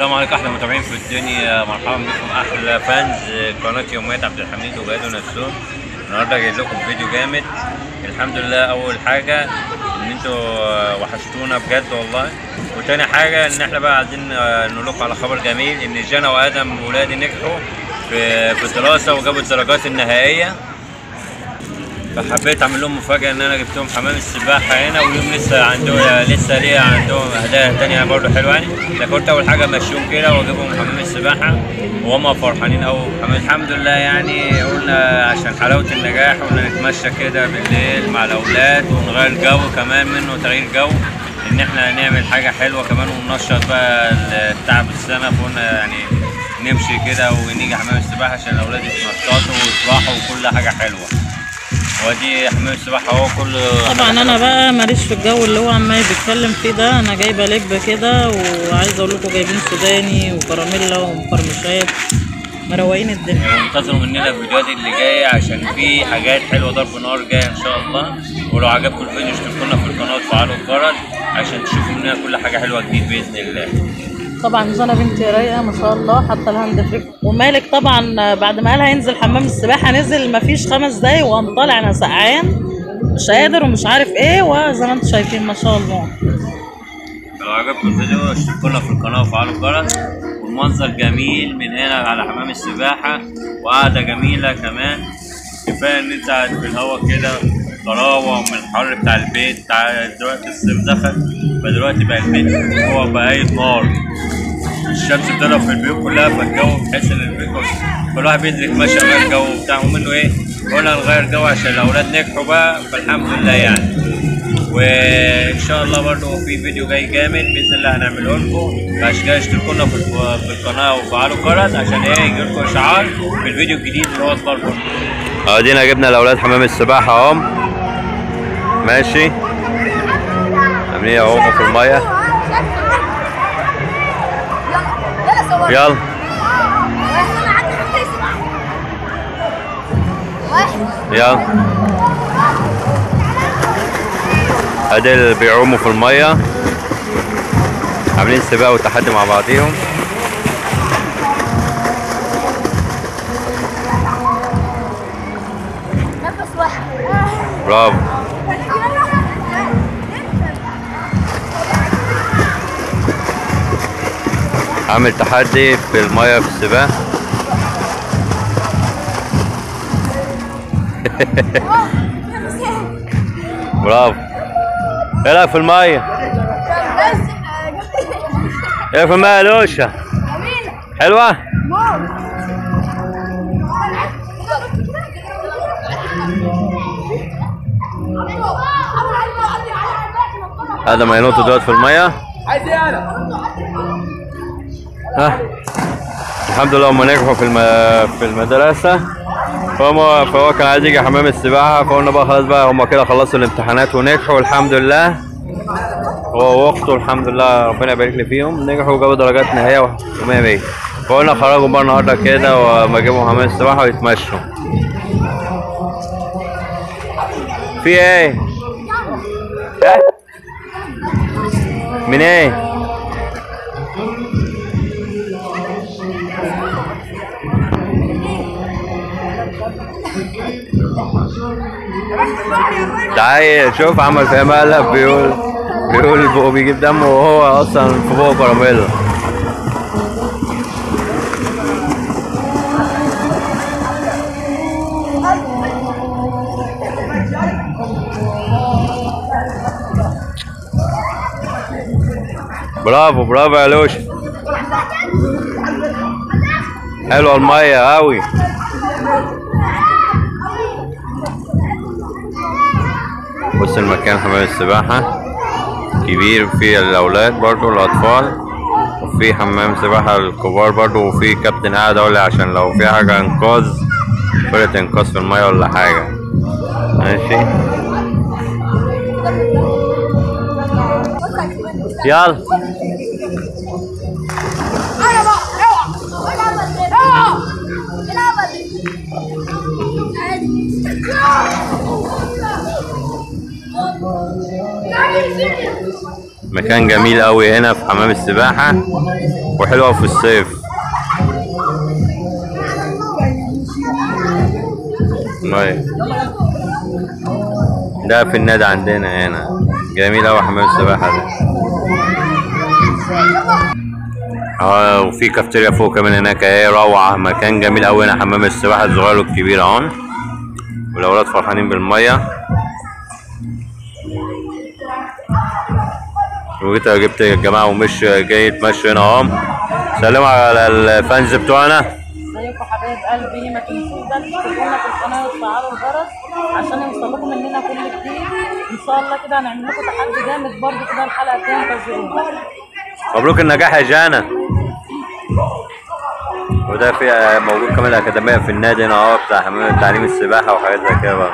السلام عليكم احلى متابعين في الدنيا، مرحبا بكم احلى fans قناة يوميات عبد الحميد وجاده نفسهم. النهارده جاي لكم فيديو جامد الحمد لله. اول حاجة ان انتوا وحشتونا بجد والله، وتاني حاجة ان احنا بقى عايزين نقول لكم على خبر جميل، ان جنى وادم ولادي نجحوا في الدراسة وجابوا الدرجات النهائية. فحبيت اعمل لهم مفاجاة ان انا جبتهم حمام السباحة هنا، واليوم لسه عندهم لسه ليه عندهم هدايا ثانية برضه حلوة يعني. لكن قلت اول حاجة امشيهم كده واجيبهم حمام السباحة وهم فرحانين قوي الحمد لله. يعني قلنا عشان حلاوة النجاح قلنا نتمشى كده بالليل مع الاولاد ونغير جو كمان، منه تغيير جو ان احنا نعمل حاجة حلوة كمان وننشط بقى التعب السنة. فقلنا يعني نمشي كده ونيجي حمام السباحة عشان الاولاد يتنشطوا ويفرحوا وكل حاجة حلوة. ودي حمام السباحة اهو كله. طبعا انا بقى ماليش في الجو اللي هو عمال بيتكلم فيه ده، انا جايبه لب كده، وعايزه اقول لكم جايبين سوداني وكراميلا ومقرمشات، مروقين الدنيا. وانتظروا مننا الفيديوهات اللي جاية عشان في حاجات حلوة ضرب نار جاية ان شاء الله. ولو عجبكم الفيديو اشتركوا لنا في القناة وتفعلوا الجرس عشان تشوفوا مننا كل حاجة حلوة جديد باذن الله. طبعا جنى بنتي رايقة ما شاء الله، حتى ال hand free. ومالك طبعا بعد ما قال هينزل حمام السباحة نزل مفيش 5 دقايق وقام طالع انا سقعان مش قادر ومش عارف ايه، وزي ما انتم شايفين ما شاء الله. لو عجبكم الفيديو اشتركوا لنا في القناة وفعلوا الجرس. والمنظر جميل من هنا على حمام السباحة وقعده جميلة كمان. كفاية ان انت قاعد في الهوا كده طراوه من الحر بتاع البيت. دلوقتي الصيف دخل، فدلوقتي بقى البيت هو بقى نار، الشمس بتضرب في البيوت كلها، فالجو بتحس ان البيت فالواحد بينزل يتمشى يغير جو وبتاع، ومنه ايه قلنا نغير جو عشان الاولاد نجحوا بقى، فالحمد لله يعني. وان شاء الله برضه في فيديو جاي جامد باذن الله هنعمله لكم، فعشان كده اشتركوا لنا في القناة وفعلوا الجرس عشان ايه يجيلكم اشعار بالفيديو الجديد اللي هو الضرب. ادينا جبنا الاولاد حمام السباحة اهم، ماشي عاملين اهو في المية. يلا يلا ادي اللي بيعوموا في المية، عاملين سباق وتحدي مع بعضيهم. برافو. عامل تحدي في المية في السباق. برافو. ايه رايك في المية؟ ايه في المية يا لوشة؟ حلوة؟ هذا ما ينط دلوقتي في المية. عايز ايه انا؟ ها الحمد لله هم نجحوا في المدرسة، فهو كان عايز يجي حمام السباحة، فقلنا بقى خلاص بقى هم كده خلصوا الامتحانات ونجحوا الحمد لله. هو واخته الحمد لله ربنا يبارك لي فيهم، نجحوا وجابوا درجات نهائية ومية مية. فقلنا خرجوا بقى النهارده كده وما جيبوا حمام السباحة ويتمشوا. في ايه؟ من ايه؟ تعال شوف عمل فيها مقلب، بيقول بقه بيجيب دم وهو اصلا في بقه كراميلا. برافو برافو يا لوش، حلوة المية قوي. بص المكان حمام السباحة كبير، فيه الأولاد برضو الأطفال، وفي حمام سباحة للكبار برضو، وفي كابتن قاعد أقول عشان لو في حاجة إنقاذ، فرقة إنقاذ في المية ولا حاجة. ماشي يلا. مكان جميل قوي هنا في في حمام السباحة، وحلوه في الصيف. مية ده في النادي عندنا هنا، جميل اوي حمام السباحة ده. وفي كافتيريا فوق كمان هناك اهي، روعه، مكان جميل اوي هنا، حمام السباحة الصغير والكبير اهو، والاولاد فرحانين بالمية. وجيت جبت الجماعة ومش جاي يتمشوا هنا اهو. سلموا على الفانز بتوعنا. ازيكم حبايب قلبي، ما تنسوش بقى تشتركوا في القناة وتفعلوا الجرس عشان يوصل لكم مننا كل جديد. ان شاء الله كده هنعمل لكم تحدي جامد برده كده الحلقة الجاية، انتظرونا. مبروك النجاح يا جانا. وده في موجود كمان الاكاديمية في النادي هنا اهو، بتاع حمام تعليم السباحة وحاجات زي كده بقى.